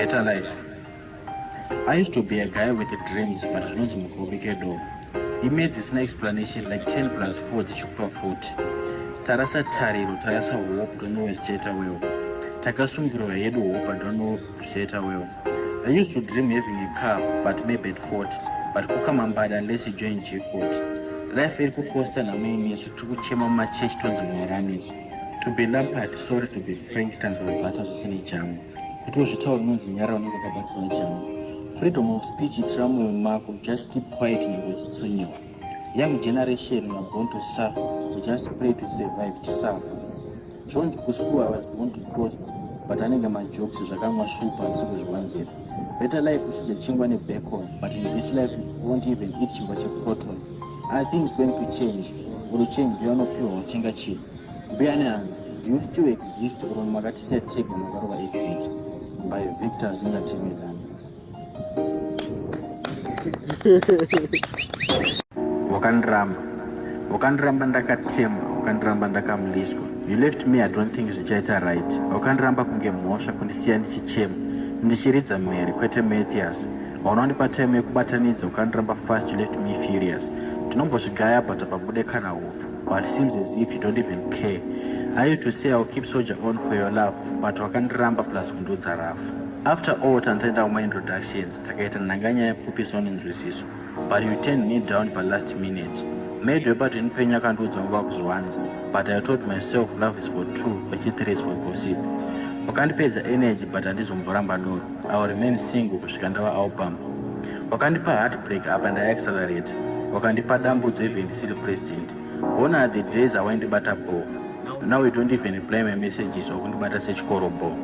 Better life. I used to be a guy with the dreams, but zvinonzi mukubike do. Image isina explanation like 10 plus 4 dzichikupa futi. Tarasa tariro, tarasa hope, don't know zvichaita well. Takasungirwa hedu hope, but don't know zvichaita well. I used to dream having a car, but maybe at 40. But kukamambada unless you join G40. Life iri kukosta nhamo inesu, tiri kuchema mumachechi tonzi Mwari anesu. To be Lampard, sorry to be frank, tanzwa kubata zvisine jamu. Kuti uzvitaura unonzi nyara unenge wakabatirwa jamu. Freedom of speech itira mwoyo mako, just keep quiet nyangwe uchitsunyiwa. Young generation, we are born to suffer, we just pray to survive tisafa. Zvonzi kuschool I was born to prosper, but anenge majokes zvakamwa super handisi kuzviwanzira. Better life uchidya chingwa nebacon, but in this life you won't even eat chingwa cheproton. Are things going to change? Will change mbuya unopiwa watenga chii? Mbuya nehanda, do you still exist or makatisiya tega makarova exit? By Victor Zingatemedana. Wakandiramba, wakandiramba ndakatemba, wakandiramba ndakamuliswa. You left me, I don't think zvichaita right. Wakandiramba kunge mhosva kundisiya ndichichema, ndichiridza mhere kwete Mathias. Hauna kundipa time yekubatanidza, ukandiramba fast, you left me furious. Tinombozvigaya but hapabude kana hupfu. But seems as if you don't even care. I used to say I'll keep soldier on for your love, but wakandiramba plus kundiudza rafu. After all tantaenda kuma introductions, takaita nhanganyaya pfupiso nenzwisiso. But you turned me down pa last minute. Maid wepateni penyu akandiudza nguva kuzviwanza, but I told myself love is for two, wechi three is for gossip. Wakandipedza energy but handizomboramba doro. I will remain single kusvika ndava album. Wakandipa heartbreak apa ndaiaccelerate. Wakandipa dambudzo even ndisiri president. Gone are the days awaindibata ball. Now you don't even reply my messages wakundibata sechikoro ball.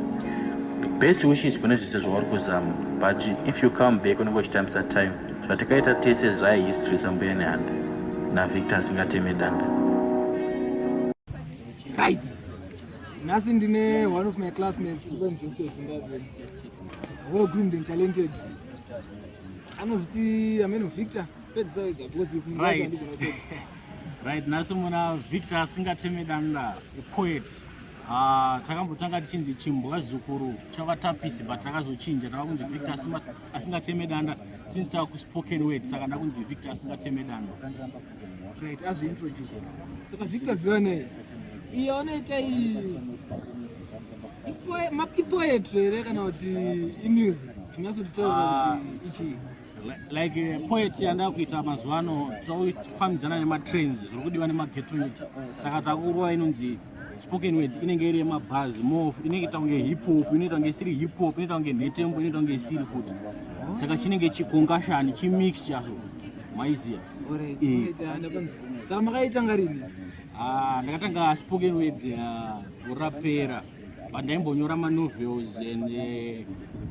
Best wishes kune zvese zvauri kuzama, but if you come back unenge uchitambisa time. Zvatakaita tese zvai history sambuya nehanda naVictor asingateme danda. Right, nhasi ndine one of my classmates kuUniversity of Zimbabwe, well groomed and talented, anozviti ameno Victor. Pedzisa wega because Right, nhasi muna Victor asingateme danda, poet. Ah, takambotanga tichinzi Chimbwa Zukuru chavatapisi, but takazochinja tava kunzi Victor asingateme danda since tava kuspoken word, saka ndakunzi Victor asingateme danda. Right, azviintroduce. Saka Victor, zivanei iyo anoita iyi ipoetry here kana kuti imusic? Tinyatsotitaura kuti ichii? Like poet yanda kuita mazuva ano, tinofambidzana nematrends zviri kudiwa nemaghetto youths, saka takurova inonzi spoken word. Inenge iri yemabars more, inenge ita kunge hip hop, inoita kunge isiri hip hop, inoita kunge nhetembo, inoita kunge isiri futi, saka chinenge chiconcussion, chimix chazo, maiziya. Alright, alright, saka makaitanga rini? Ah, ndakatanga spoken word urapera, but ndaimbonyora manovels and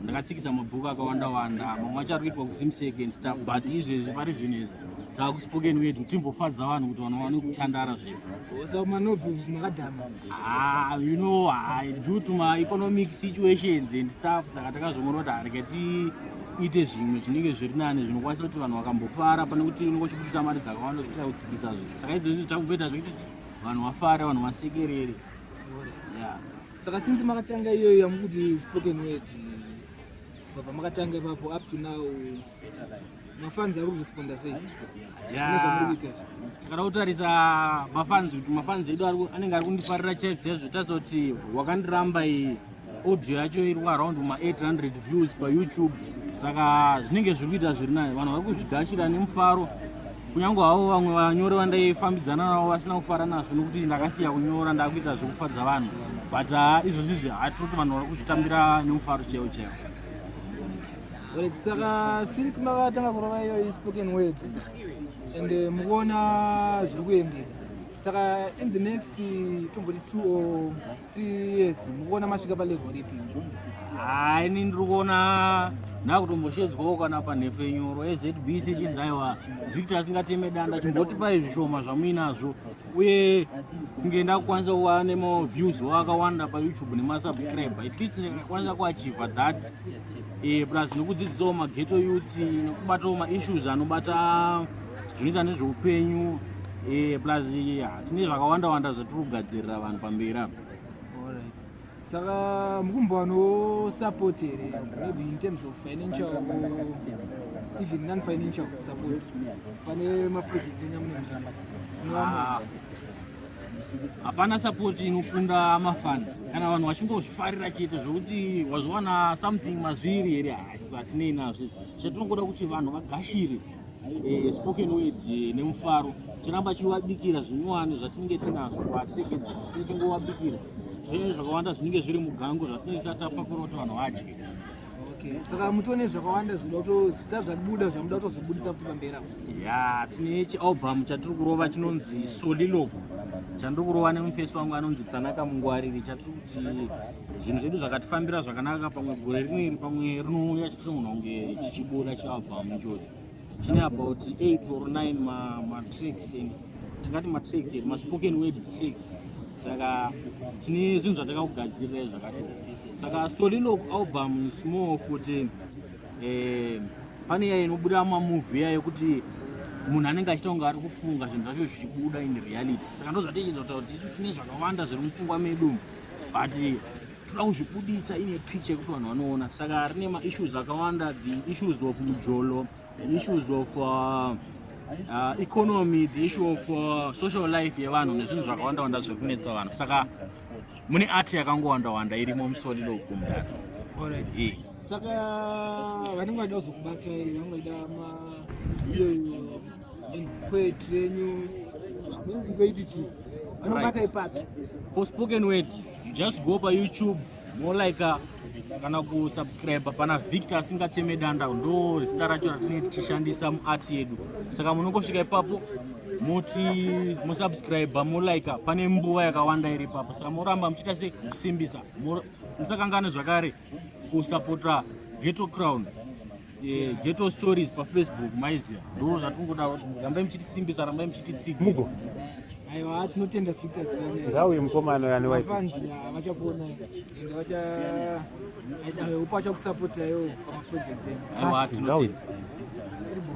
ndakatsikisa mabhuku akawanda wanda, mamwe acho ari kuitwa kuZimsec and stuff, but izvezvi pari zvinhu izvi taakuspoken word kuti timbofadza vanhu, kuti vanhu vaone kutandara zvedu. Saka manovels makadhama? Ah, due to my economic situations and stuff, saka takazoona kuti hareke tiite zvimwe zvinenge zviri nani, zvinokwanisa kuti vanhu vakambofara, pane kuti unenge uchibudisa mari dzakawanda uchiita kutsikisa zvinhu. Saka izvezvi takumboita zvekuti vanhu vafare, vanhu vasekerere, yeah. Saka since makatanga iyoyo yamukuti spoken word, kubva pamakatanga ipapo up to now, mafans ari kuresponda sei nezvamuri kuita? Takada kutarisa mafans, kuti mafans edu anenge ari kundifarira chaizvo chaizvo. Tarisa kuti wakandiramba iyi audio yacho iri around ma800 views paYouTube, saka zvinenge zviri kuita zviri nani, vanhu vari kuzvigashira nemufaro, kunyange havo vamwe vanyori vandaifambidzana navo vasina kufara nazvo nokuti ndakasiya kunyora, ndakuita zvekufadza vanhu, but haa, izvozvizvi hatoti vanhu vari kuzvitambira nemufaro chaiwo chaiwo. Alright, saka since makatanga kurova iyoyi spoken word and mukuona zviri kuendeka, saka in the next tomboti 2 or 3 years mukuona masvika palevel ripi? Hai, ini ndiri kuona ndakutomboshedzwawo kana panhepfenyuro yeZBC, chinzi aiwa, Victor asingateme danda, chimbotipai zvishoma zvamuinazvo, uye kunge ndakukwanisa kuva nemaviews akawanda paYouTube nemasubscribe, at least ndakakwanisa kuachieva that, plus nekudzidzisawo maghetto youths, nekubatawo maissues anobata zvinoita nezveupenyu, plus tine zvakawanda wanda zvatiri kugadzirira vanhu pamberi apa. Alright. Saka mukumbowanawo support here, maybe in terms of financial or even non-financial support pane maprojects enyu amunenge muchiita? Ah, hapana support inokunda mafans. Kana vanhu vachingozvifarira chete, zvokuti wazowana something mazviri here, haisi, hatinei nazvo izvi. Chatinongoda kuti vanhu vagashire spoken word nemufaro. Tiramba chivabikira zvinyowani zvatinenge tinazvo, hatiregedzi, tichingovabikira zvinhu zvakawanda zvinenge zviri mugango zvatinenge tapakura kuti vanhu vadye. Okay, saka mutone zvakawanda zvinoda kutozvitsa zvabuda zvamuda kutozobudisa futi pamberi apo? Ya, tine chialbum chatiri kurova chinonzi Soliloquy, chandiri kurova nemufesi wangu anonzi Tanaka Mungwariri, chatiri kuti zvinhu zvedu zvakatifambira zvakanaka pamwe gore rineri, pamwe rinouya, chatinogona kunge chichibuda chialbum ichocho. Chine about 8 or 9 matracks and tingati matracks here, maspoken word tracks. Saka tine zvinhu zvatakakugadzirirai zvakati. Saka Soliloquy album is more futi pane iya inobuda mamovie iya yekuti munhu anenge achiita kunge ari kufunga zvinhu zvacho zvichibuda in reality. Saka ndo zvatichiza kutaura kuti isu tine zvakawanda zviri mupfungwa medu, but toda kuzvibuditsa ine picture yekuti vanhu vanoona. Saka rine maissues akawanda, the issues of mujolo, the issues of economy, the issue of social life yevanhu nezvinhu zvakawanda wanda zviri kunetsa vanhu. Saka mune art yakangowanda wanda irimo muSoliloquy mudaro. Alright. Yeah. Saka vanenge vachida kuzokubatai, vanenge vachida iyoyo poetry yenyu, ngoiti chii, vanobata ipapi? For spoken word, you just go paYouTube, more like kana kusubscribe pana Victor Asingateme Danda, ndo zita racho ratinenge tichishandisa muart yedu. Saka munongosvika ipapo, moti musubscribe, molike, pane mbuva yakawanda iri ipapo. Saka moramba muchiita se muchisimbisa. Musakangane zvakare kusapota Ghetto Crown, Ghetto Stories paFacebook, maiziya. Ndo zvatingoda, rambai muchitisimbisa, rambai muchititsigira. Mugo. Aiwa, tinotenda Victor Zivane. Ngauye mukomana ane wife. Mafans vachakuona ende vacha upo vachakusapotaiwo pamaprojects enyu. Aiwa, Ngauye. tinotenda. Tiribo.